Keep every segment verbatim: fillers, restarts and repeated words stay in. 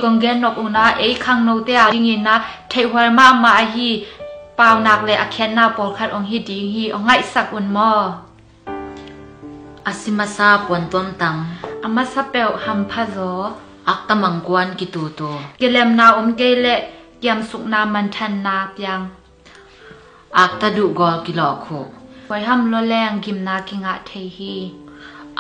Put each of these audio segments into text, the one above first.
Kong gen nop un ah, ei khangnote a dingin ah theihhuai mahmah ahi paunak le a khiatna pawlkhat hong hi ding hi, hong ngaihsak un maw. A si masa puantuam tang. A masa peuh hampha zaw. Akta mangkuan kitutu. Kilemna om kei leh kiamsukna manthanna piang. Akta duhgawl kilawh khuh. Huaiham lua leng gimna kingah thei hi.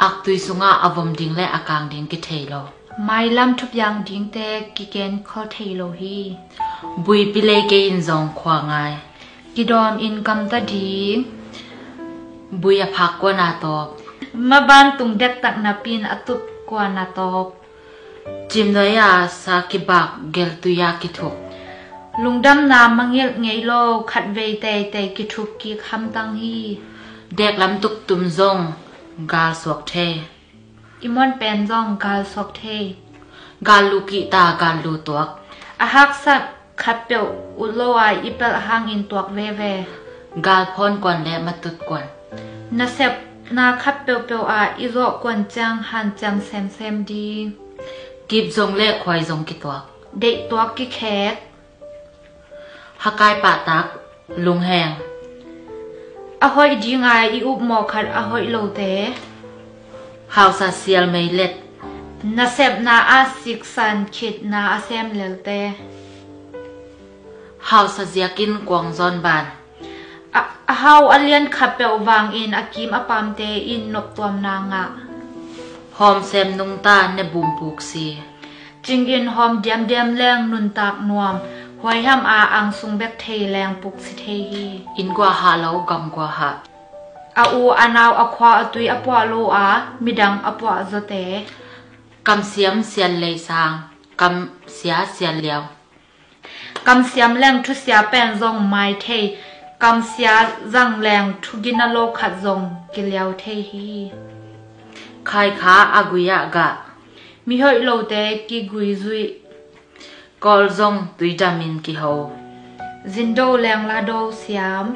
Aktui sungah a vom ding le a kang ding kithei lo. Mailam thupiang dingte kigen khol thei lo hi. Buipi lei kei in zong khua ngai. Kidawm in gamta ding. Bui a phak kuana tawp. Maban tung dektak napi in a tup kuana tawp. Cimnuai a sa kibak geltui a kithuk. Lungdamna mangilh ngei lo, khatvei teitei kithuk kik hamtang hi. Deklam tuktum zong gal suak thei. I muan pen zong gal suak thei. Gal lu kihta, gal lu tuak. A haksat khatpeuh ut lo a i pelh hangin tuak veve. Gal phawn kuan le matut kuan. Nasepna khat peuhpeuh a i zawh kuan ciang hanciam semsem ding. Kip zong le khuai zong kituak. Deih tuak kikhek. Hakai pahtak lungheng. A hoih dinga i upmawh khat a hoih lote. Hausa sial meilet. Nasepna a siksan khitna a sem lelte. Hausa ziakin kuang zawn ban. A, a hau a lian khat peuh vangin a kim a pamte in noptuamna ngah. Hawm sem nungta ne bum puk si. Cingin hawm diamdiam leng nuntak nuam. Huaiham a angsung bek thei leng puk si thei hi. Inn gua hah lo, gam gua hah. A u a nau a khua a tui a puah lo a, midang a puah zawte. Kamsiam sial lei sang, kamsia sial liau. Kamsiam leng thusia pen zong mai thei, kamsia zang leng thugina lo khat zong kiliau thei hi. Khaikha a gui ah gah. Mihoih lote kigui zuih. Kawl zong tuidamin kiho. Zindo leng lado siam.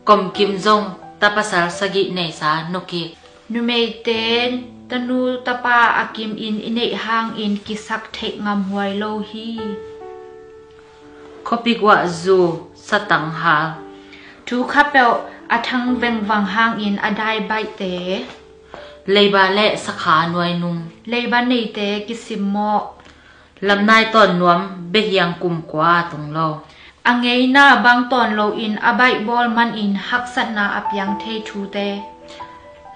Komkim zong tapasal sagih neisa nokik. Numeite tanu tapa a kimin i neih hangin kisak theih ngamhuai lo hi. Khuapi guah zu satang hal. Thu khat peuh a thang vengvang hangin a dai baihte. Leiba le sakha nuainung. Leiba neite kisimmawh. Lamnai tawn nuam behiang kum kua a tung lo. A ngeina bang tawn loin a baihbawl manin haksatna a piang thei thute.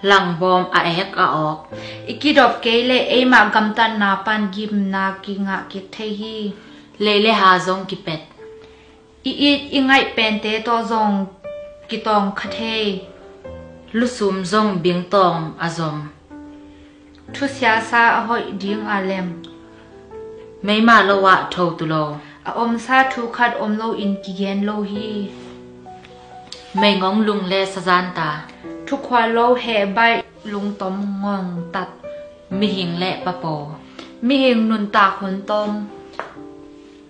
Langbawm a ek a awk. I kidop kei le eimah gamtatna pan gimna kingah kik thei hi. Lei le ha zong kipet. I it i ngaih pente tawh zong kitawng kha thei. Lusum zong bingtawng a zom. Thusiasa a hoih ding a lem. Meima lo ah tho tu lo. A omsa thu khat om loin kigen lo hi. Meingong lung le sazanta. Thukhual lo heh baih lungtom ngongtat. Mihing le papo. Mihing nuntak hun tom.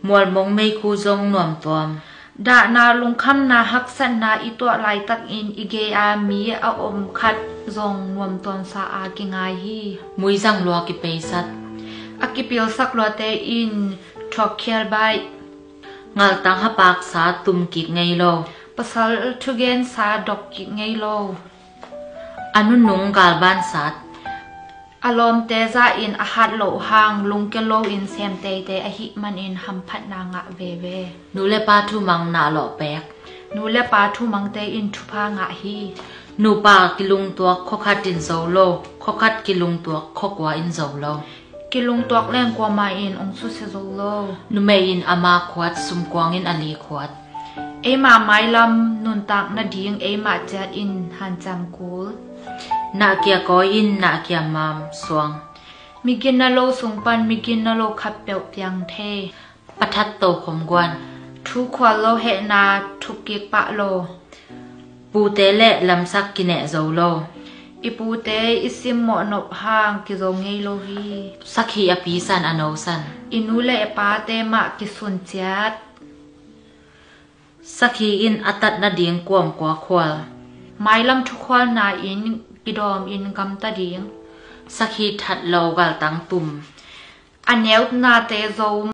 Mualmong meikhu zong nuamtuam. Dahna lungkhamna haksatna i tuah laitakin i gei-a mi a om khat zong nuamtuamsa a kingai hi. Muizang lua kipeisat. A kipilsak luate in thuakkhial baih. Ngaltang hapaksa tumkik ngei lo. Pasal thugensa dokkik ngei lo. A nunung galbansat. A lawmte zahin a hat loh hang lungkia loin sem teitei ahih manin hamphatna ngah veve. Nu le pa thumang na lawh pek. Nu le pa thumangte in thupha ngah hi. Nupa kilungtuak khuakhat in zo lo, khuakhat kilungtuak khuakua in zo lo. Kilungtuak leng kuamah in hong susia zo lo. Numei in ama khuat, sumkuang in a li khuat. Eima mailam nuntak nading eima ciat in hanciam kul. Nahkia kawi in nahkia mam suang. Migina lo sung pan migina lo khat peuh piang thei. Pathat tokhom guan. Thukhual lo hehna thukkik pah lo. Pute le lamsak kineh zo lo. I pute i simmawh nop hang kizo ngei lo hi. Sakhi a pisan a nosan. I nu le i pate mah kisun ciat. Sakhi in a tat nading kuamkua khual. Mailam thukhualna in kidawm in gamta ding. Sakhi that lo galtang tum. A neunate zo.